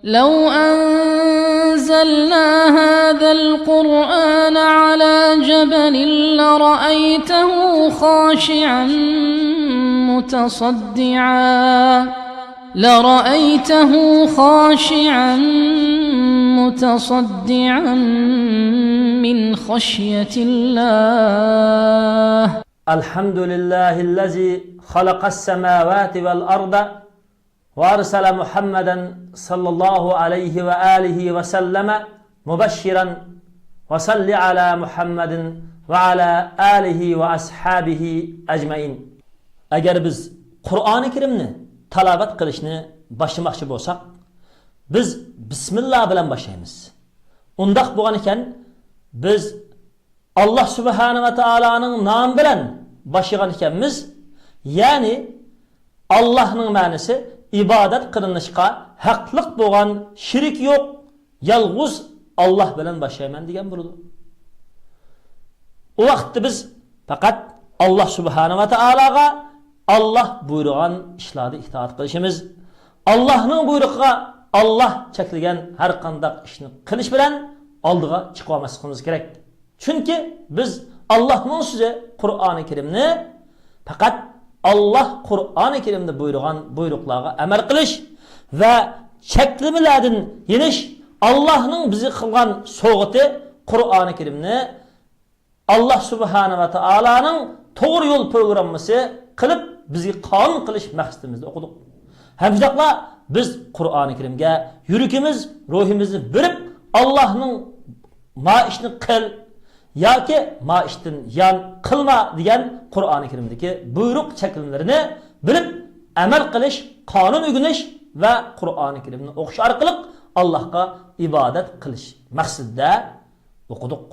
لو أنزلنا هذا القرآن على جبل لرأيته خاشعا متصدعا لرأيته خاشعا متصدعا من خشية الله. الحمد لله الذي خلق السماوات والأرض وأرسل محمدا صلى الله عليه وآله وسلم مبشرا وصل على محمد وعلى آله وأصحابه أجمعين. Agar biz Qur'oni Karimni tilovat qilishni boshlamoqchi bo'lsak, biz bismillah bilan boshlaymiz. Undaq bo'lgan ekan, biz Alloh subhanahu va taoloning nomi bilan boshlagan ekanmiz. Ya'ni Allohning ma'nosi ibodat qilinishga haqliq bo'lgan shirik yo'q, yolg'iz Alloh bilan boshlayman degan bo'ladi. U vaqtda biz faqat Alloh subhanahu va taologa Alloh buyurgan ishlarni itoat qilishimiz, Allohning buyrug'iga Alloh cheklagan har qanday ishni qilish bilan oldiga chiqib olmasligimiz kerak. Chunki biz Allohning so'zi Qur'oni Karimni faqat Alloh Qur'oni Karimda buyurgan buyruqlarga amal qilish va cheklamalardan yenish, Allohning bizni qilgan sovg'ati Qur'oni Karimni Alloh subhanahu va taoloning to'g'ri yo'l programmasi qilib bizga qonun qilish maqsadimizda o'qidik. Ham shundoqla biz Qur'oni Karimga yuragimiz, ruhimizni berib, Allohning ma ishni qil yoki ma ishdan yan qilma degan Qur'oni Karimdagi buyruq cheklamalarini bilib amal qilish, qonun o'rganish va Qur'oni Karimni o'qish orqali Allohga ibodat qilish maqsadida o'qidik.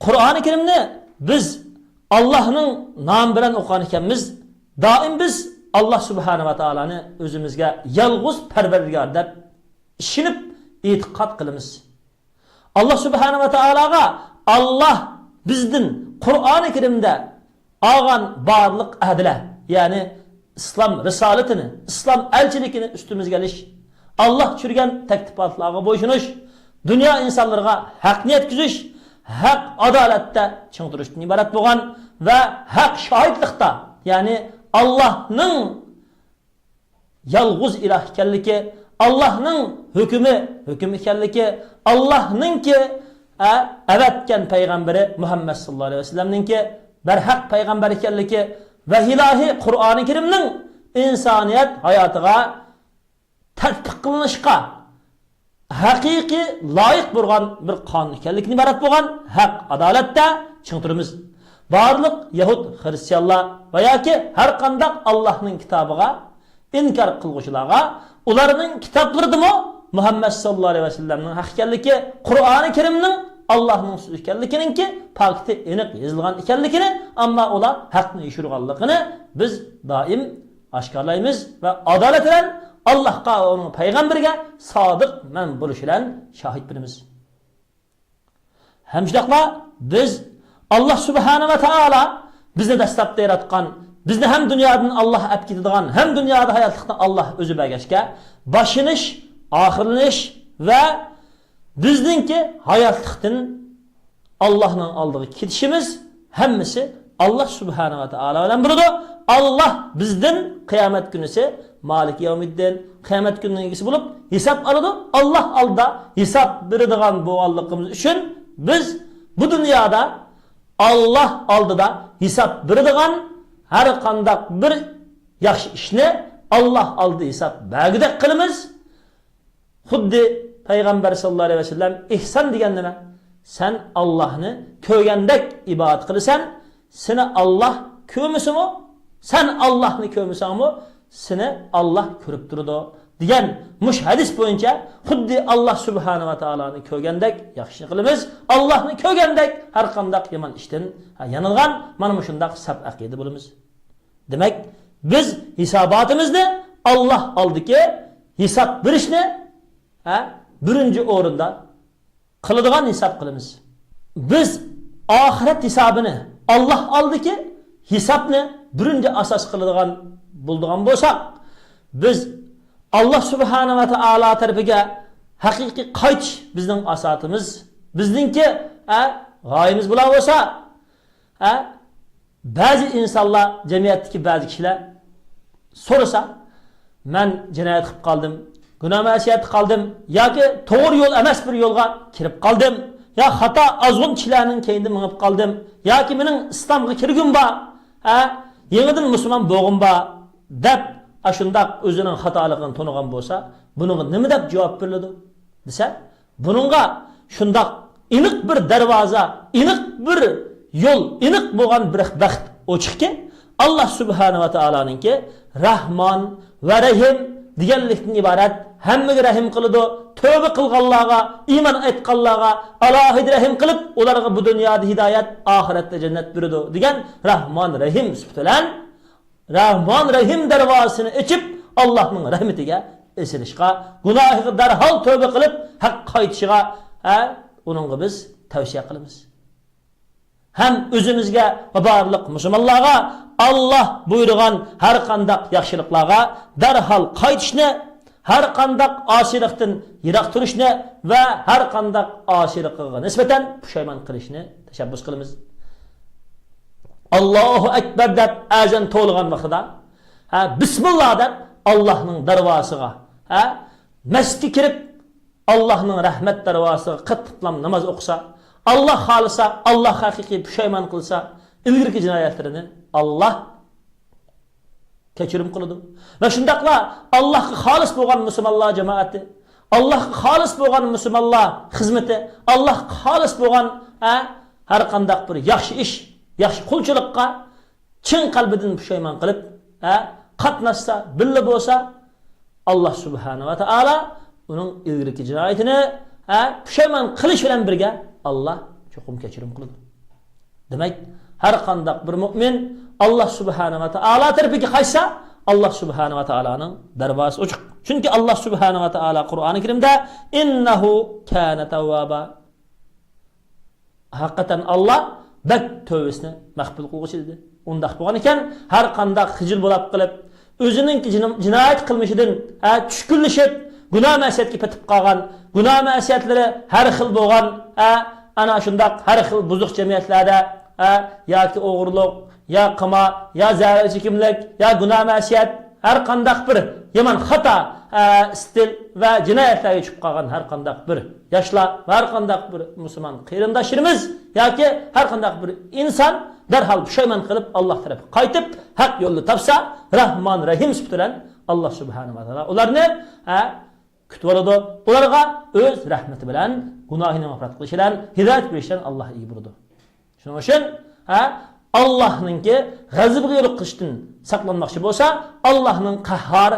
Qur'oni Karimni biz Allohning nomi bilan o'qigan ekanmiz, doim biz Alloh subhanahu va taoloni o'zimizga yolg'iz parvardigor deb ishonib e'tiqod qilamiz. Alloh subhanahu va taologa Alloh bizdan Qur'oni Karimda olgan barliq ahdlar, ya'ni islom risolatini, islom elchiligini ustimizga olish, Alloh tushirgan taklifotlarga bo'ysunish, dunyo insonlariga haqni yetkazish, haq adolatda ching turishdan iborat bo'lgan va haq shohidlikda, ya'ni Allohning yolg'iz iloh ekanligi, Allohning hukmi hukm ekanligi, Allohningki avatgan payg'ambari Muhammad sallallohu alayhi vasallamninki barhaq payg'ambar ekanligi va ilohiy Qur'oni Karimning insoniyat hayotiga tatbiq qilinishga haqiqiy loyiq bo'lgan bir qonun ekanligini iborat bo'lgan haq adolatda ching turamiz. Barliq yahud, xristianlar va yoki har qandaq Allohning kitobiga inkor qilg'uvchilarga ularning kitoblaridami Muhammad sallallohu alayhi vasallamning haq ekanligi, Qur'oni Karimning Allohning so'zi ekanligininki pokiti aniq yozilgan ekanligini, ammo ular haqni yashirganligini biz doim oshkorlaymiz va adolat bilan Allohga va uning payg'ambariga sodiq man bo'lish bilan shohid bilamiz. Ham shundoqla biz Alloh subhanahu va taolo bizni dastlabda yaratgan, bizni ham dunyodan Alloh olib ketadigan, ham dunyoda hayotlikni Alloh o'zi bergachga boshinish, oxirlanish va bizningki hayotlikdan Allohning oldiga ketishimiz hammasi Alloh subhanahu va taolo bilan bo'ladi. Alloh bizdan qiyomat kunisi Malik yawmiddin, qiyomat kunining egasi bo'lib hisob oladi. Alloh oldida hisob beradigan bo'lganligimiz uchun biz bu dunyoda Alloh oldida hisob beradigan har qandaq bir yaxshi ishni Alloh oldida hisob bergudek qilamiz. Xuddi payg'ambar sallallohu alayhi vasallam ihson degan nima? Sen Allohni ko'rgandek ibodat qilasan, seni Alloh ko'rmasimi? Sen Allohni ko'rmasanmi? Seni Alloh ko'rib turadi degan mush hadis bo'yicha xuddi Alloh subhanahu va taoloni ko'rgandek yaxshi qilamiz. Allohni ko'rgandek har qandaq yomon ishdan yanilgan mana shundoq saf aqida bo'lamiz. Demak, biz hisobotimizni Alloh oldiki hisob berishni birinchi o'rinda qiladigan hisob qilamiz. Biz oxirat hisobini Alloh oldiki hisobni birinchi asos qiladigan bo'ldigan bo'lsak, biz Alloh subhanahu va taolo tarafiga haqiqiy qaytish bizning asosimiz, bizningki g'oyamiz bular bo'lsa, ba'zi insonlar, jamiyatdagi ba'zi kishilar so'rasa, man jinoyat qilib qoldim, gunoh masiyat qildim yoki to'g'ri yo'l emas bir yo'lga kirib qoldim, yo xato ozg'un kishilarning keyinida minib qoldim, yoki mening islomga kirgim bor, yangidan musulmon bo'g'im bor deb shundoq o'zining xatoligini tunigan bo'lsa, bunga nima deb javob beriladi desa, buningga shundoq aniq bir darvoza, aniq bir yo'l, aniq bo'lgan bir baxt ochiqki, Alloh subhanahu va taoloninki Rahmon va Rahim deganlikdan iborat, hammaga rahim qiladi, tövbe qilganlarga, iymon aytganlarga alohida rahim qilib, ularga bu dunyoda hidoyat, oxiratda jannat beradi degan Rahmon Rahim sifati bilan Rahmon Rahim darvozasini ichib, Allohning rahmatiga esilishga, gunohiga darhol tövbe qilib, haq qaytishiga uningga biz tavsiya qilamiz. Ham o'zimizga va barliq musulmonlarga Alloh buyurgan har qandaq yaxshiliklarga darhol qaytishni, har qandaq osiylikdan yiroq turishni va har qandaq osiylikqa nisbatan pushaymon qilishni tashabbus qilamiz. Allohu akbar deb azon to'lgan vaqtida, bismillah deb Allohning darvozasiga, masjidga kirib Allohning rahmat darvozasiga qattiqlam namoz o'qisa, Alloh xohlasa, Alloh haqiqiy pushaymon qilsa, ilgirki jinoyatlarini Alloh kechirim qiladi. Va shundaqla Allohga xolis bo'lgan musulmonlar jamoati, Allohga xolis bo'lgan musulmonlar xizmati, Allohga xolis bo'lgan har qandaq bir yaxshi ish, yaxshi qulchilikqa chin qalbidan pushaymon qilib, qatnashsa, billa bo'lsa, Alloh subhanahu va taolo uning ilgirki jinoyatini pushaymon qilish bilan birga Alloh cho'qim kechirim qiladi. Demak, har qandaq bir mo'min Alloh subhanahu va taolo tarafiga qaytsa, Alloh subhanahu va taoloning darvozasi ochiq. Chunki Alloh subhanahu va taolo Qur'oni Karimda innahu kana tawwaba. Haqiqatan Alloh bak tövbesini maqbul qilg'uchi dedi. Undaq bo'lgan ekan, har qandaq xijil bo'lab qilib, o'zining jinoyat qilmishidan tushkunlashib, gunoh masiyatga patib qolgan, gunoh masiyatlari har xil bo'lgan, ana shundaq har xil buzuq jamiyatlarda, yoki o'g'irlik, yo qima, yo zarar chekimlik, yo gunoh masiyat, har qandaq bir yomon xato stil va jinoyatlarga tushib qolgan har qandaq bir yoshlar, har qandaq bir musulmon qarindoshlarimiz yoki har qandaq bir inson darhol pushaymon qilib Alloh tarafiga qaytib haq yo'lni topsa, Rahmon Rahim sifati bilan Alloh subhanahu va taolo ularni kutib oladi. Ularga o'z rahmati bilan gunohini mag'firat qilish bilan hidoyat berishdan Alloh ega bo'ladi. Shuning uchun Allohninki g'azabiga yo'liqishdan saqlanmoqchi bo'lsa, Allohning qahhar,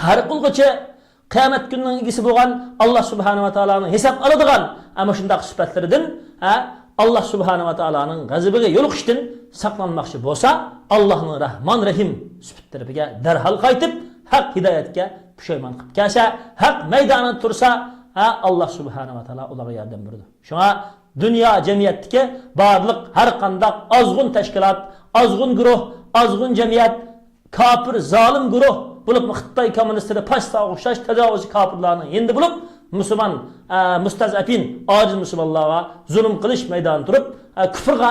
qahr qilg'uchi, qiyomat kunining egasi bo'lgan Alloh subhanahu va taoloning hisob oladigan ana shundoq sifatlaridan, Alloh subhanahu va taoloning g'azabiga yo'liqishdan saqlanmoqchi bo'lsa, Allohning Rahmon Rahim sifat tarafiga darhol qaytib, haq hidoyatga pushaymon qilib kelsa, haq maydonida tursa, Alloh subhanahu va taolo ularga yordam beradi. Shunga dunyo jamiyatdagi barliq har qandaq ozg'un tashkilot, ozg'un guruh, ozg'un jamiyat, kofir zolim guruh bo'lib, Xitoy kommunistlari pastga o'xshash tajovuzchi kofirlarning endi bo'lib, musulmon mustazafin ojiz musulmonlarga zulm qilish maydonida turib, kufrga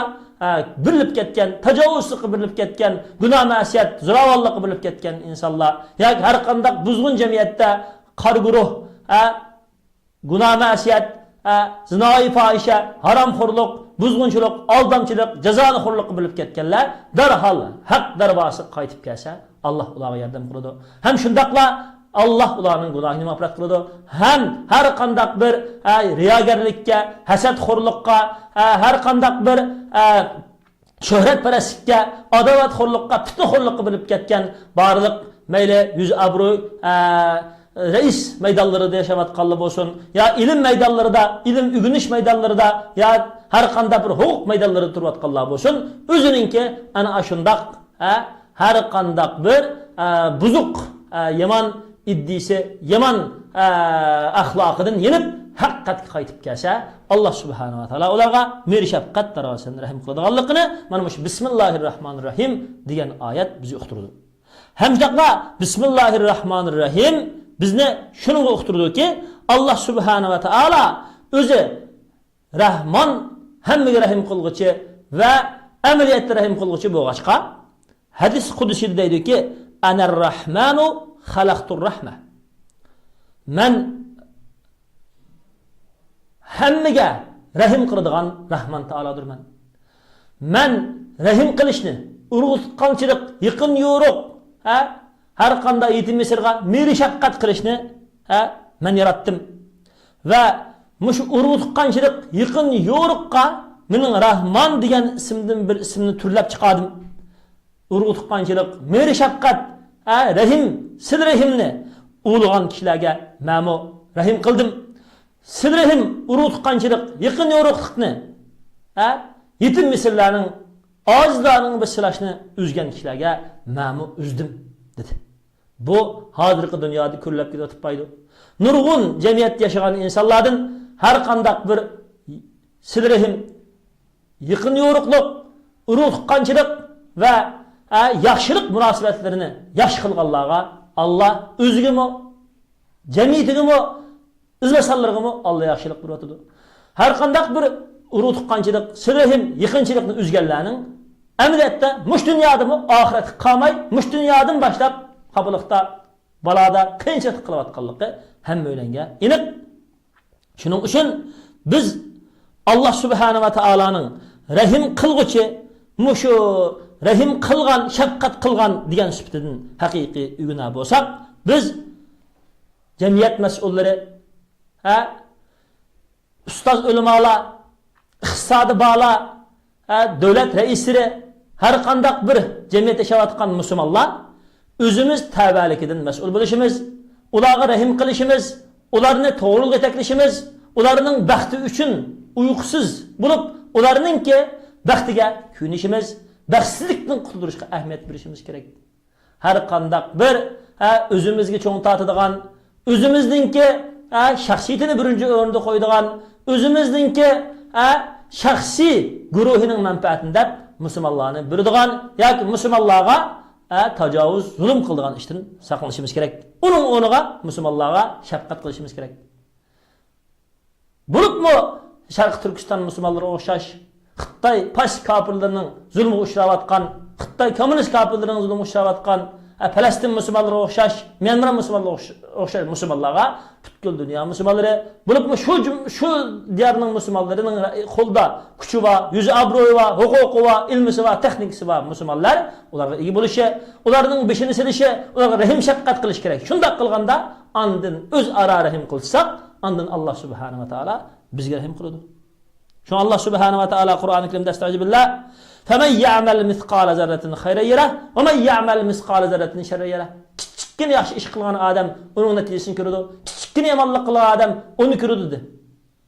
birilib ketgan, tajovuzga birilib ketgan, gunoh masiyat, zo'ravonlikqa birilib ketgan insonlar yoki har qanday buzg'un jamiyatda qor guruh, gunoh masiyat, zinoiy fohisha, haromxo'rlik, buzg'unchilik, aldamchilik, jazoni xo'rlikqa bilib ketganlar darhol haq darvozasiga qaytib kelsa, Alloh ularga yordam qiladi. Ham shundoqla Alloh ularning gunohini mag'firat qiladi. Ham har qandaq bir riyogarlikka, hasadxo'rlikqa, har qandaq bir shuhratparastlikka, adovatxo'rlikqa, fitnaxo'rlikqa bilib ketgan barliq mayli yuz obro'y reis maydonlarida yashayotganlar bo'lsin, yo ilm maydonlarida, ilm o'rganish maydonlarida, yo har qanday bir huquq maydonlarida turayotganlar bo'lsin, o'zininki ana shundoq har qandaq bir buzuq yomon iddisi, yomon axloqidan yenib haqiqatga qaytib kelsa, Alloh subhanahu va taolo ularga mehr shafqat darvozasini rahim qiladiganligini mana shu bismillahir rohmanir rohim degan oyat bizni uqtirdi. Һәм шундaqla Bismillahirrahmanirrahim bizni shunga uqtirdi-ki, Alloh subhanahu va taolo o'zi Rahmon, hammaga rahim qilg'uchi va amaliyotda rahim qilg'uchi bo'lg'achqa, hadis qudusida deydiki, anar rahmanu xalaqtur rahma. Man hammaga rahim qiladigan Rahman taolodirman. Man rahim qilishni urug' tuqqanchilik, yaqin yo'ruq, ha, har qanday yetim misrga mehri shafqat qilishni, ha, man yaratdim. Va mushu urug' tuqqanchilik, yaqin yo'ruqqa mening Rahman degan ismdan bir ismni turlab chiqardim. Urug' tuqqanchilik, mehri shafqat, ha, rahim, sil rahimni ulg'an kishilarga ma'mu rahim qildim. Sil rahim, urug' tuqqanchilik, yaqin yo'ruqlikni, ha, yetim misrlarning, ojizlarning bir silashni uzgan kishilarga ma'mu uzdim dedi. Bu hozirgi dunyoda ko'rilib ketayotib. Nurg'un jamiyatda yashagan insonlardan har qandaq bir sil rahim, yaqin yo'ruqliq, urug' tuqqanchilik va yaxshilik munosabatlarini yaxshi qilganlarga Alloh o'zigimi, jamiyatigimi, izlasanlargami Alloh yaxshilik beryotidi. Har qandaq bir urug' tuqqanchilik, sil rahim, yaqinchilikni uzganlarning amaliyotda mush dunyodami oxiratga qolmay, mush dunyodan boshlab xafalikda, baloda qiyinchilik qilayotganligi hamma aniq. Shuning uchun biz Alloh subhanahu va taoloning rahim qilg'uchi, mushu rahim qilgan, shafqat qilgan degan sifatidan haqiqiy uguna bo'lsak, biz jamiyat mas'ullari, ha, ustoz ulamolar, iqtisodi bola, ha, davlat raislari, har qandaq bir jamiyatda yashayotgan musulmonlar o'zimiz tavalikidan mas'ul bo'lishimiz, ularga rahim qilishimiz, ularni to'g'ri yetaklashimiz, ularning baxti uchun uyqusiz bo'lib, ularningki baxtiga kuyinishimiz, baxtsizlikdan qutuldirishga ahamiyat berishimiz kerak. Har qandaq bir, ha, o'zimizga cho'ng tortadigan, o'zimizningki, ha, shaxsiyatini birinchi o'rinda qo'yadigan, o'zimizningki, ha, shaxsiy guruhining manfaatini deb musulmonlarni biladigan yoki musulmonlarga tajovuz, zulm qiladigan ishdan saqlanishimiz kerak. Uning o'rniga musulmonlarga shafqat qilishimiz kerak. Bo'libmi Sharq Turkiston musulmonlariga o'xshash Xitoy fash kofirlarining zulmiga uchrayotgan, Xitoy kommunist kofirlarining zulmiga uchrayotgan, Falastin musulmonlariga o'xshash, Myanmar musulmonlariga o'xshash musulmonlarga butkul dunyo musulmonlari, bo'libmi shu diyorning musulmonlarining qo'lida kuchi bor, yuzi obro'yi bor, huquqi bor, ilmisi bor, texnikasi bor musulmonlar ularga ega bo'lishi, ularning beshini silishi, ularga rahim shafqat qilish kerak. Shundoq qilganda andin o'zaro rahim qilsak, andin Alloh subhanahu va taolo bizga rahim qiladi. Shu Alloh subhanahu va taolo Qur'oni Karimda astag'firullah, "Faman ya'mal misqala zarratin khayran yara va man ya'mal misqala zarratin sharran yara." Kichikgina yaxshi ish qilgan odam uning natijasini ko'radi, kichikgina yomonlik qilgan odam uni ko'radi dedi.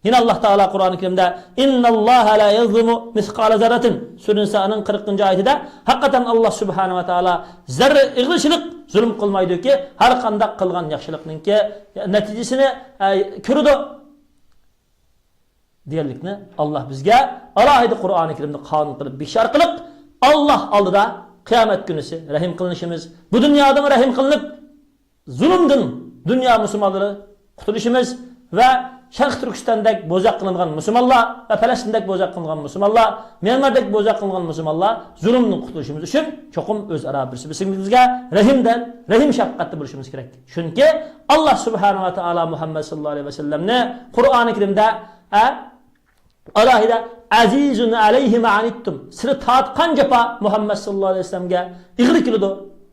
Yine Allah Teala Kur'an-ı Kerim'de "İnnallâhe lâ yazlimu misqâle zerretin" Sure Nisa'nın 40. Ayetinde hakikaten Allah Subhanahu ve Teala zerre ig'rishilik zulm qilmaydi-ki, har qanday qilgan yaxshilikninki natijasini ko'radi deganlikni Allah bizga alohida Qur'oni Karimda qonun qilib bishar qilib, Alloh oldida qiyomat kunisi rahim qilinishimiz, bu dunyoda rahim qilinib, zulmdan dunyo musulmonlari qutulishimiz va Sharq Turkistondagi bo'zaq qilingan musulmonlar va Falastindagi bo'zaq qilingan musulmonlar, Myanmardagi bo'zaq qilingan musulmonlar zulmdan qutulishimiz uchun cho'qim o'zaro bir-birimizga rahimdan, rahim shafqatda bo'lishimiz kerak. Chunki Alloh subhanahu va taolo Muhammad sallallohu alayhi vasallamni Qur'oni Karimda alohida azizun alayhi ma anittum, sizlar tortgan jafo Muhammad sallallohu alayhi vasallamga ig'ri keladi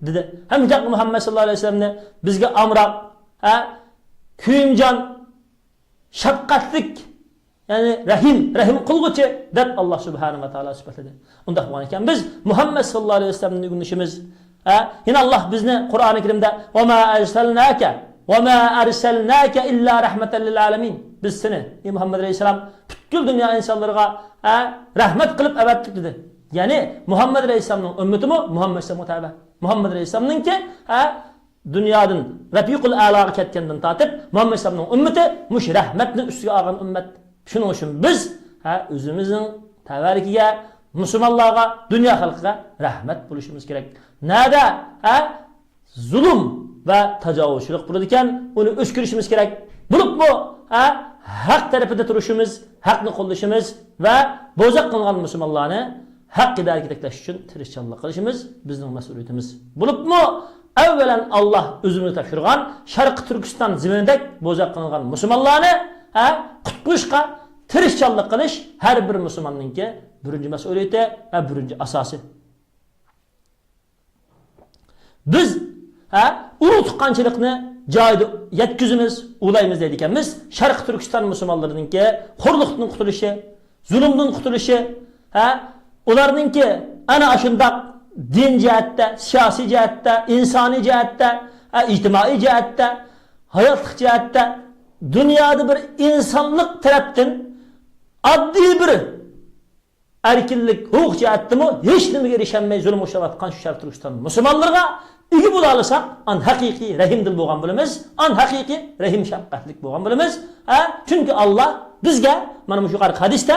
dedi. Ham Muhammad sallallohu alayhi vasallamni bizga amroq, kuyimjon, shafqatlik, ya'ni rahim, rahim qilg'uchi deb Alloh subhanahu va taolo sifatladi. Undaq bo'lgan ekan biz Muhammad sallallohu alayhi vasallamni o'rganishimiz, yana Alloh bizni Qur'oni Karimda "Va ma arsalnaka va ma arsalnaka illa rahmatan lil alamin." Biz seni ey Muhammad alayhissalom butkul dunyo insonlariga rahmat qilib avatdik dedi. Ya'ni Muhammad alayhissalomning ummatimi Muhammad alayhissalomga taba. Muhammad alayhissalomninki dunyodan rafiqul a'loga ketgandan tortib Muhammad alayhissalomning ummati mush rahmatni ustiga olgan ummat. Shuning uchun biz o'zimizning tavallikiga, musulmonlarga, dunyo xalqiga rahmat bo'lishimiz kerak. Nada zulm va tajovuzchilik bo'ladi ekan. Uni o'chirishimiz kerak. Bo'libmi haq tarafida turishimiz, haqni qo'llashimiz va bo'zaq qilingan musulmonlarni haq hidayatga yetaklash uchun tirishchanlik qilishimiz bizning mas'uliyatimiz. Bo'libmi avvalan Alloh o'zimizni topshirgan Sharqi Turkiston zaminidek bo'zaq qilingan musulmonlarni qutqizishga tirishchanlik qilish har bir musulmonninki birinchi mas'uliyati va birinchi asosi. Biz urug' tuqqanchilikni joyida yetkazamiz, ulaymiz deydi ekanmiz. Sharqi Turkiston musulmonlarininki xo'rliqdan qutulishi, zulmdan qutulishi, ularninki ana shundoq din jihatda, siyosiy jihatda, insoniy jihatda, ijtimoiy jihatda, hayotlik jihatda dunyoda bir insonlik tarafdan oddiy bir erkinlik, huquq jihatdimi hech nimaga erisholmay zulm ushlayotgan shu Sharq Turkiston musulmonlarga ega bo'la olsak, an haqiqiy rahimdil bo'lgan bo'lamiz, an haqiqiy rahim shafqatlik bo'lgan bo'lamiz. Chunki Alloh bizga mana shu yuqorqi hadisda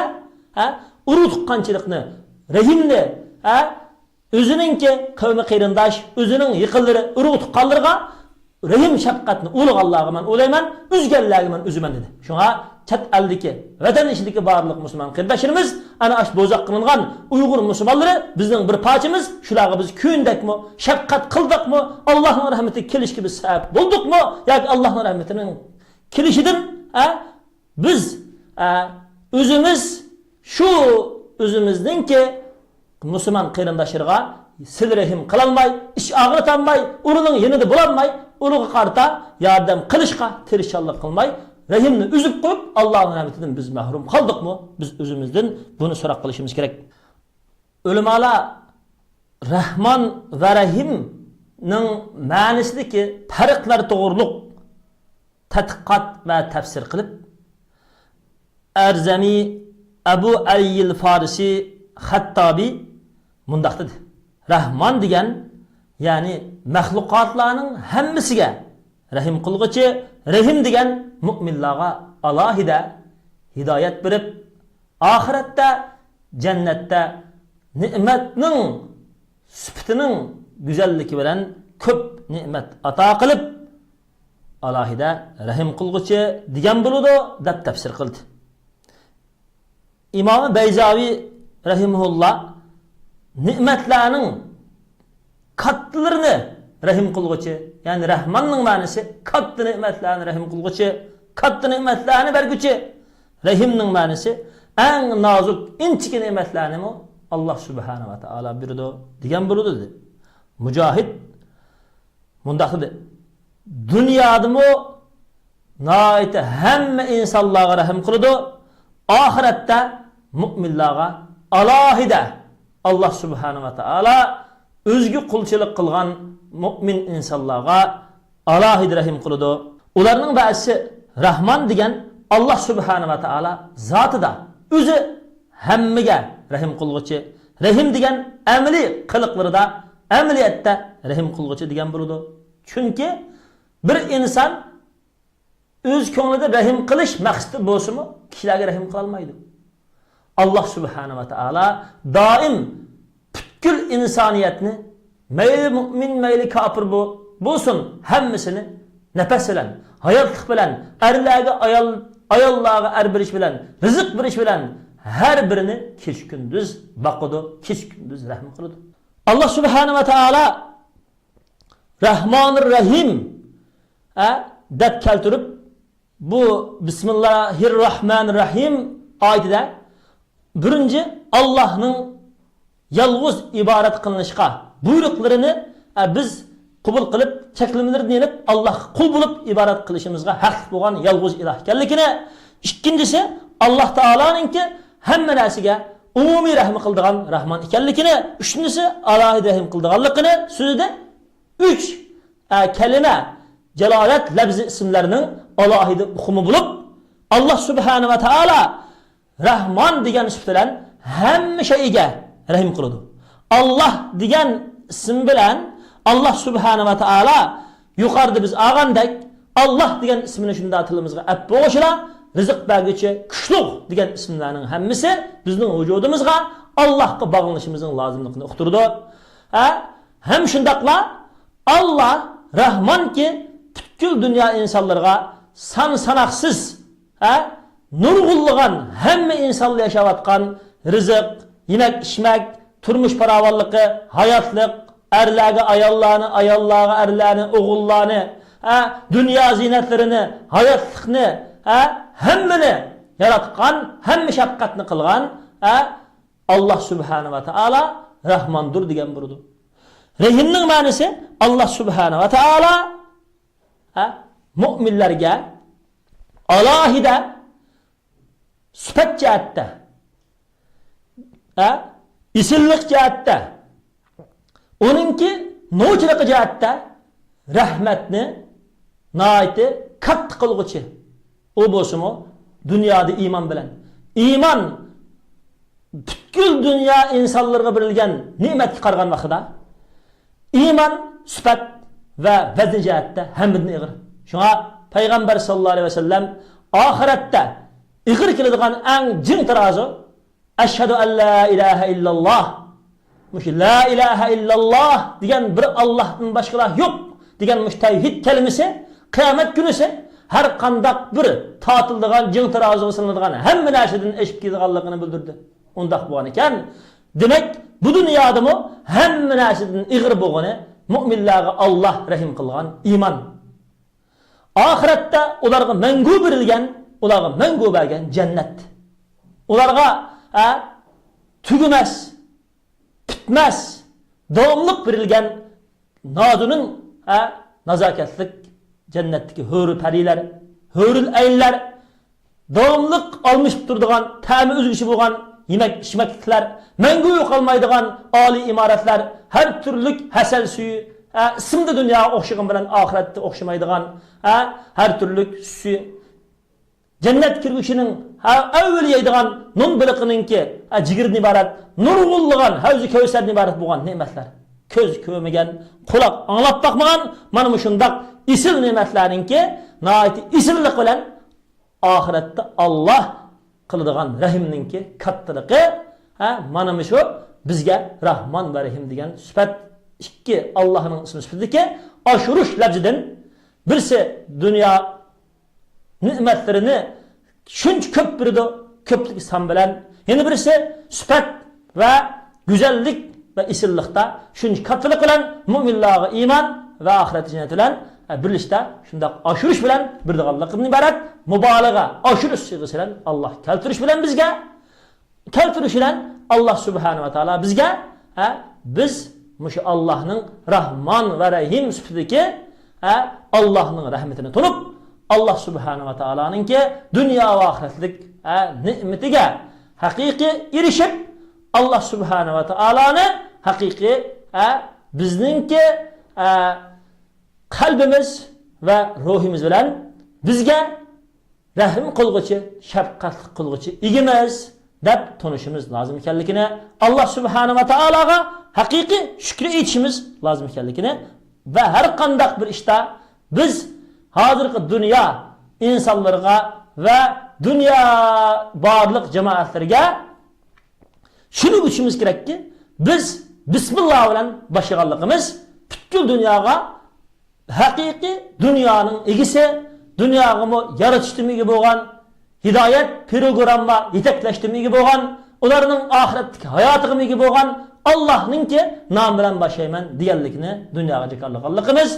urug' tuqqanchilikni, rahimni, o'zininki qavmi qarindosh, o'zining yaqinlari, urug' tuqqanlarga rahim shafqatni ulug'anlarga man ulayman, uzganlarga man uzaman dedi. Shunga chet eldiki, vatan ichidagi barliq musulmon qarindoshlarimiz ana ash bo'zoq qilingan Uyg'ur musulmonlari bizning bir parchamiz. Shularga biz kuyundakmi, shafqat qildikmi, Allohning rahmati kelishiga biz sabab bo'ldikmi yoki Allohning rahmatining kelishidan biz o'zimiz shu o'zimizningki musulmon qarindoshlarga sil rahim qilolmay, ish og'ritolmay, uning yanida bo'lolmay, ularga qarta yordam qilishga tirishchanlik qilmay, rahimni uzib qo'yib, Allohning rahmatidan biz mahrum qoldikmi? Biz o'zimizdan buni so'roq qilishimiz kerak. Ulamolar Rahmon va Rahimning ma'nisidagi farqlar to'g'riliq tadqiqot va tafsir qilib, Arzami, Abu Ayyil Farisi, Xattabi mundaq dedi. Rahmon degan, ya'ni maxluqotlarning hammasiga rahim qilg'uchi, rahim degan mu'minlarga alohida hidoyat berib, oxiratda jannatda ne'matning sifatining go'zalligi bilan ko'p ne'mat ato qilib, alohida rahim qilg'uchi degan bo'ladi deb tafsir qildi. İmam Beyzavi rahimulloh ne'matlarning kattalarini rahim qilg'uchi, ya'ni Rahmonning ma'nosi katta ne'matlarni rahim qilg'uchi, katta ne'matlarni berguchi. Rahimning ma'nosi eng nozik, inchiki ne'matlarni Alloh subhanahu va taolo berdi degan bo'ladi dedi. Mujohid mundaq dedi. Dunyodimi noiti hamma insonlarga rahim qiladi, oxiratda mu'minlarga alohida Alloh subhanahu va taolo o'zga qulchilik qilgan mu'min insonlarga alohida rahim qiladi. Ularning ba'zisi Rahmon degan Alloh subhanahu va taolo zotida o'zi hammaga rahim qilg'uchi, rahim degan amaliy qiliqlarida, amaliyotda rahim qilg'uchi degan bo'ladi. Chunki bir inson o'z ko'nglida rahim qilish maqsadi bo'lsa-mu, kishilarga rahim qila olmaydi. Alloh subhanahu va taolo doim butkul insoniyatni mayli mu'min, mayli kofir bo'lsin, hammasini nafas bilan, hayotlik bilan, erlarga ayol, ayollarga er berish bilan, rizq berish bilan har birini kech kunduz boqadi, kech kunduz rahm qiladi. Alloh subhanahu va taolo Rahmonir Rahim deb keltirib, bu Bismillahirrahmanirrahim oyatida birinchi Allohning yolg'iz ibodat qilinishga buyruqlarini biz qabul qilib, cheklamalarini elib, Allohga qul bo'lib ibodat qilishimizga haq bo'lgan yolg'iz iloh ekanligini, ikkinchisi Alloh taoloninki hamma narsaga umumiy rahmi qildigan Rahmon ekanligini, uchinchisi alohida rahim qildiganligini so'zida uch kalima jalolat lafzi ismlarining alohida hukmi bo'lib, Alloh subhanahu va taolo Rahmon degan sifat bilan hamma shayga rahim qiladi. Alloh degan ism bilan Alloh subhanahu va taolo yuqorida biz olgandek Alloh degan ismini shunda tilimizga ap bo'g'ishila rizq berguchi, kuchluq degan ismlarning hammasi bizning vujudimizga Allohga bog'lanishimizning lozimligini uqtirdi. Ham shundoqla Alloh Rahmanki pütkül dünya insanlarga san sanaksız nurg'unlagan hamma insonlar yashayotgan rizq, yemak ichmak, turmush farovonligi, hayotlik, erlarga ayollarni, ayollarga erlarni, o'g'illarni, dunyo ziynatlarini, hayotlikni, hammani yaratgan, hamma shafqatni qilgan Alloh subhanahu va taolo Rahmondir degan burdi. Rahimning ma'nosi Alloh subhanahu va taolo mo'minlarga alohida sifat jihatda, isillik jihatda, uningki novchiligi jihatda rahmatni naiti katta qilg'uchi. U bo'lsimi dunyoda iymon bilan. Iymon butkul dunyo insonlarga berilgan ne'matga qaragan vaqtida iymon sifat va vazn jihatda hammadan ig'ir. Shunga payg'ambar sallallohu alayhi vasallam oxiratda ig'ir keladigan eng jing tarozi ashhadu an la ilaha illalloh, mush la ilaha illalloh degan bir Allohdan boshqalar yo'q degan mush tavhid kalimasi qiyomat kunisi har qandaq bir tortildigan jing taroziga solinadigan hamma narsadan eshib ketadiganligini bildirdi. Undaq bo'lgan ekan, demak bu dunyodami hamma narsadan ig'ir bo'lgani mo'minlarga Alloh rahim qilgan iymon. Oxiratda ularga mangu berilgan, ularga mangu bergan jannat. Ularga tugumas, bitmas, davomliq berilgan nozuning nazokatlik jannatdagi huri parilar, hurul aylar, davomliq olmishib turadigan, ta'mi uzguchi bo'lgan yemak ichmakliklar, mangu yo'qolmaydigan oliy imoratlar, har turlik hasal suyi, ismda dunyoga o'xshagan bilan oxiratda o'xshamaydigan har turlik suyi, jannat kirgushining avval yeydigan non biliqininki jigirdan iborat nurg'unlagan havzi kavsardan iborat bo'lgan ne'matlar, ko'z ko'rmagan, quloq anglab boqmagan mana shundoq isil ne'matlarninki nihoyat isillik bilan oxiratda Alloh qiladigan rahimninki kattaligi, mana shu bizga Rahmon va Rahim degan sifat ikki Allohning ismi sifatidagi oshirish lafzidan birisi dunyo ne'matlarini shuncha ko'p beradi, ko'plik son bilan, yana birisi sifat va go'zallik va isillikda shuncha kattalik bilan mo'minlarga iymon va oxirat jannati bilan birlashda shundoq oshirish bilan birdiganligidan iborat mubolag'a oshirish siyg'isi bilan Alloh keltirish bilan bizga keltirish bilan Alloh subhanahu va taolo bizga biz mushu Allohning Rahmon va Rahim sifatidagi Allohning rahmatini tunib Alloh subhanahu va taoloninki dunyo va oxiratlik ne'matiga haqiqiy erishib Alloh subhanahu va taoloni haqiqiy bizningki qalbimiz va ruhimiz bilan bizga rahim qilg'uchi, shafqatli qilg'uchi egimiz deb tunishimiz lozim ekanligini, Alloh subhanahu va taologa haqiqiy shukr etishimiz lozim ekanligini va har qandaq bir ishda biz hozirgi dunyo insonlarga va dunyo barliq jamoatlarga shuni bilishimiz kerakki, biz bismillah bilan boshlaganligimiz butkul dunyoga haqiqiy dunyoning egisi, dunyoga yaratishdan ega bo'lgan, hidoyat programma yetaklashdan ega bo'lgan, ularning oxiratdagi hayotiga ega bo'lgan Allohningki nom bilan boshlayman deganligini dunyoga jakarlaganligimiz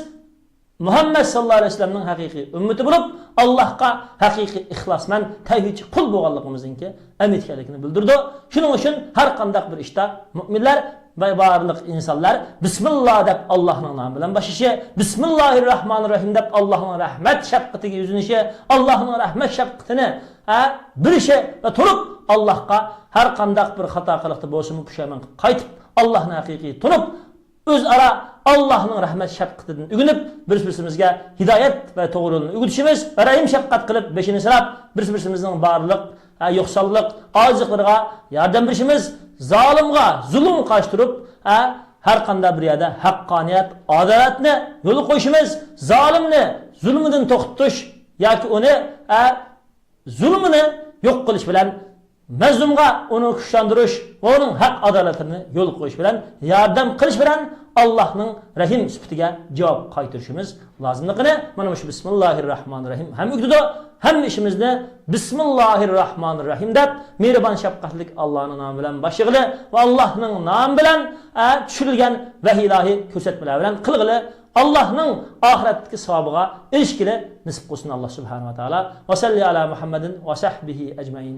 Muhammad sallallohu alayhi vasallamning haqiqiy ummati bo'lib, Allohga haqiqiy ixlosman tavhidchi qul bo'lganligimizningki ekanligini bildirdi. Shuning uchun har qanday bir ishda mo'minlar va barliq insonlar bismillah deb Allohning nomi bilan boshlashi, bismillahirrohmanirrohim deb Allohning rahmat shafqatiga yuzinishi, Allohning rahmat shafqatini bilishi va turib Allohga har qanday bir xato qiliqda bo'lsin pushaymon qilib qaytib Allohni haqiqiy tunib o'zaro Allohning rahmat shafqatidan ugunib bir birimizga hidoyat va to'g'ri yo'lni o'rgatishimiz va rahim shafqat qilib beshini silab bir birimizning barliq yo'qsollik ojizliklariga yordam berishimiz, zolimga zulm qarshi turib har qanday bir yerda haqqoniyat adolatni yo'li qo'yishimiz, zolimni zulmidan to'xtatish yoki uni zulmini yo'q qilish bilan مەزلۇمغا ئۇنى كۈچلەندۈرۈش ۋە ئۇنىڭ ھەق ئادالىتىنى يول قويۇش بىلەن ياردەم قىلىش بىلەن ئاللاھنىڭ رەھىم سۈپىتىگە جاۋاب قايتۇرۇشىمىز لازىملىقىنى مانا مۇشۇ بىسمىللاھىر راھمانىر راھىم ھەم ئۆگىتىدۇ. ھەممە ئىشىمىزنى بىسمىللاھىر راھمانىر راھىم دەپ مېھرىبان شەپقەتلىك ئاللانىڭ نامى بىلەن باشلىغىلى ۋە ئاللاھنىڭ نامى بىلەن چۈشۈرۈلگەن ۋەھىي ئىلاھىي كۆرسەتمىلەر بىلەن قىلغىلى، ئاللاھنىڭ ئاخىرەتتىكى ساۋابىغا ئېرىشكىلى نېسىپ قىلسۇن ئاللا سۇبھانە ۋە تائالا. ۋە سەللى ئالا مۇھەممەدىن ۋە سەھبىھى ئەجمەئىن.